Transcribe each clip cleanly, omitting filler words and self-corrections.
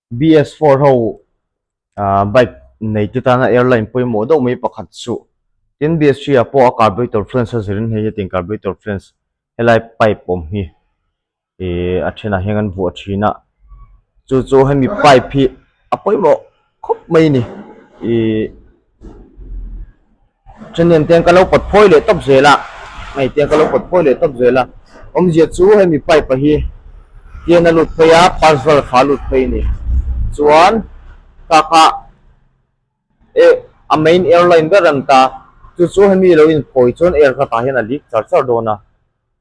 BS4 ho ah bike nei te tana airline pawimawh deuh mai pakhat chu tin BS3 ah pawh a carburetor flange a zirin hei hetiang carburetor flange helai pipe awm hi Ihh a thenah hian kan vuah thin a chu chu hemi pipe hi a pawimawh khawp mai a ni ihh then te ka lo pawt phawi leh tawp zel a hei te ka lo pawt phawi leh tawp zel a awmzia chu hemi pipe a hi tian a lut phei a pulse valve a lut phei a ni chuan ta kha eh a main airline ber an ta chu chu hemi lo inphawi chuan air kha tah hian a leak char char dawn a.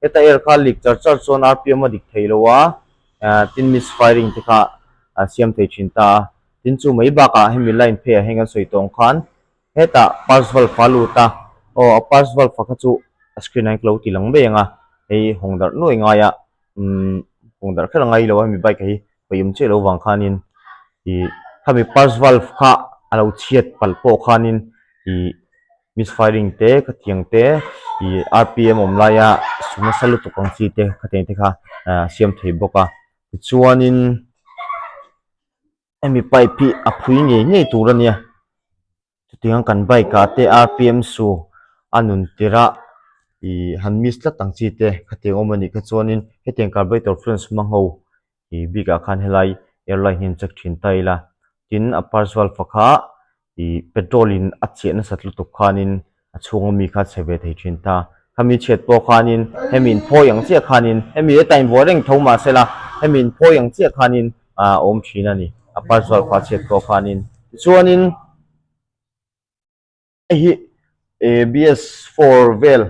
Heta air kha leak char char chuan rpm a dik thei lo a, tin misfiring te kha a siam thei thin ta a. Tin chu mai bakah hemi line pheiah hian kan sawi tawh ang khan hetah pulse valve a lut a, aw a pulse valve kha chu a screen ah hian ka lo ti lang mai ang a, hei hawng darh nuai ngai a, umm hawng darh kher a ngai lo a hemi bike ah hi hawi awm chiah lo vang khanin ih khami pulse valve kha a lo chhiat palh pawh khanin ih Misfiring te khatiang te ih rpm awm laia su nasa lutuk ang chi te khatiang te kha ah siam thei bawk a tichuanin hemi pipe hi a phui ngei ngei tur a nia chutiang kan bike ah te rpm su a nun tirh a ih han miss tlat ang chi te khatiang awm a nih kha chuanin hetiang carburetor fluence hmang ho Ih bikah khan helai airline hi an check thin ta ila tin a purse valve kha ih petrol in a chiah nasat lutuk khanin a chhunga mi kha chhe ve thei thin ta khami chhiat pawh khanin hemi in phawi ang chiah khanin hemi heta invuah reng tho mahsela hemi in phawi ang chiah khanin ah a awm thin a ni a purse valve a chhiat pawh khanin tichuanin. Hei hi eh BS4 vel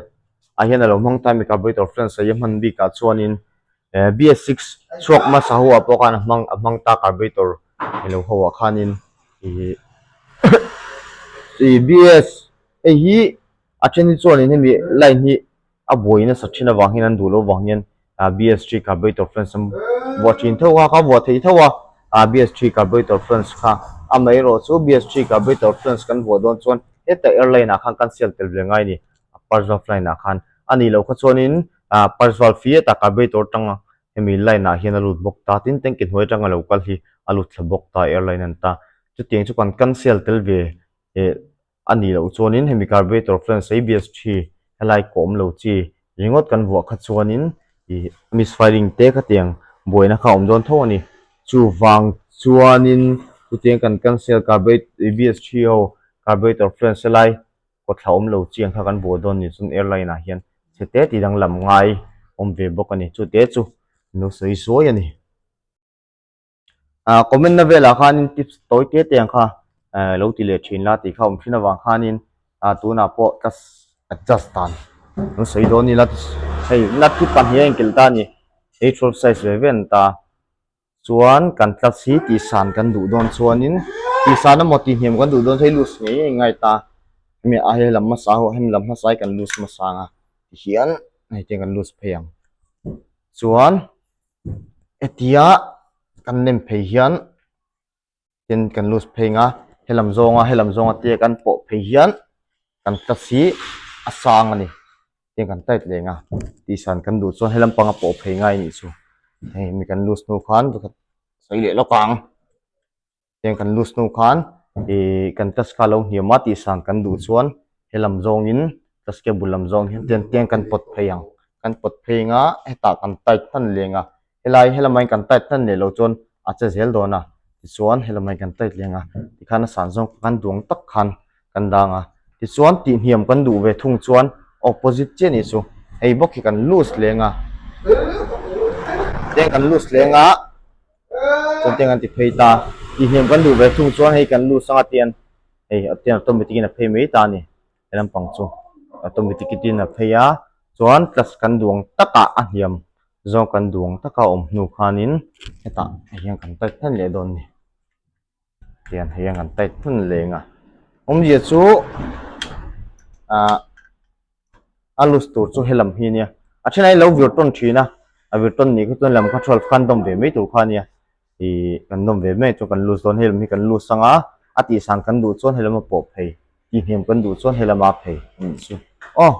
ah hian a lo hmang ta a mi carburetor flange a hi a hman bik ah chuanin eh BS6 chhuak hmasa ho ah pawh khan a hmang a hmang ta carburetor ilo ho ah khanin ih ih BS hei hi a then hi chuanin hemi line hi a buai nasa thin avang hian an duh loh avang hian ah BS3 carburetor flange an vuah thin tho a kha vuah thei tho a ah BS3 carburetor flange kha amaherawhchu BS3 carburetor flange kan vuah dawn chuan heta airline ah khan kan sel tel ve ngai a ni a purge valve line ah khan a nih loh kha chuanin ah purge valve hi heta carburetor atanga hemi line ah hian a lut bawk ta tin tanki hnuai atanga lo kal hi a lut thla bawk ta airline an ta chutiang chu kan cancel tel ve eh. A nih loh chuanin hemi carburetor flange ABS thi helai kawm lo chi ringawt kan vuah kha chuanin ih misfiring te khatiang buaina kha a awm dawn tho a ni. Chuvang chuanin chutiang kan cancel carburetor ABS thi ho carburetor flange helai kawthla awm lo chi ang kha kan buah dawn ni chuan airline ah hian chhe te tih danglam ngai awm ve bawk a ni. Chute chu an lo sawi zuai a ni. Ah comment na velah khanin tips tawi te te ang kha eh lo ti leh thin la tih kha awm thin avang khanin ah tunah pawh class adjust dan an sawi dawn ila hei nut hi pahnih a inkelh ta a ni hei twelve size ve ve an ta chuan kan class hi tihsan kan duh dawn chuanin tihsan emaw tihhniam kan duh dawn chuan hei loose ngei ngei ngai ta hemi a he lam hmasa ho hemi lam hmasa hi kan loose hmasa ang a tihian hei tiang kan loose phei ang chuan. Hetia kan nem phei hian tin kan loose phei ang a helam zawnga helam zawnga te kan pawh phei hian kan class hi a sang a ni tin kan tight leh ang a tihsan kan duh chuan helam panga pawh phei ngai a nih chu hei mi kan loose hnu khan sawi leh lawk ang. Heng kan loose hnu khan ih kan class kha a lo hniam a tihsan kan duh chuan helam zawngin class cable lam zawng hian tiang tiang kan pawt phei ang kan pawt phei anga hetah kan tight hman leng a helai helamah hian kan tight hman leh loh chuan a che zel dawn a tichuan helamah hian kan tight leng a tikhan a san zawng kan duang tak khan kan dang a tichuan tihhniam kan duh ve thung chuan opposite chiah nih chu hei bawk hi kan loose leng a tiang kan loose leng a. Chuan tiang an ti phei ta. Tihhniam kan duh ve thung chuan hei kan loose anga tian hei tian automatic in a phei mai ta a ni. He lampang chu automatic in a phei a chuan class kan duang takah a hniam zawng kan duang taka awm hnu khanin hetah hei hian kan tight hnan leh dawn a ni. Tian hei hian kan tight hnan leh ang a. Awmzia chu ah. A loose tur chu helam hi ania a then a lo vir tawn thin a a vir tawn nih kha chuan lam kha twelve khan dawm ve mai tur kha ania ih kan dawm ve mai chuan kan loose dawn helam hi kan loose anga a tihsan kan duh chuan helam a pawh phei tihhniam kan duh chuan helam a phei anih chu aw.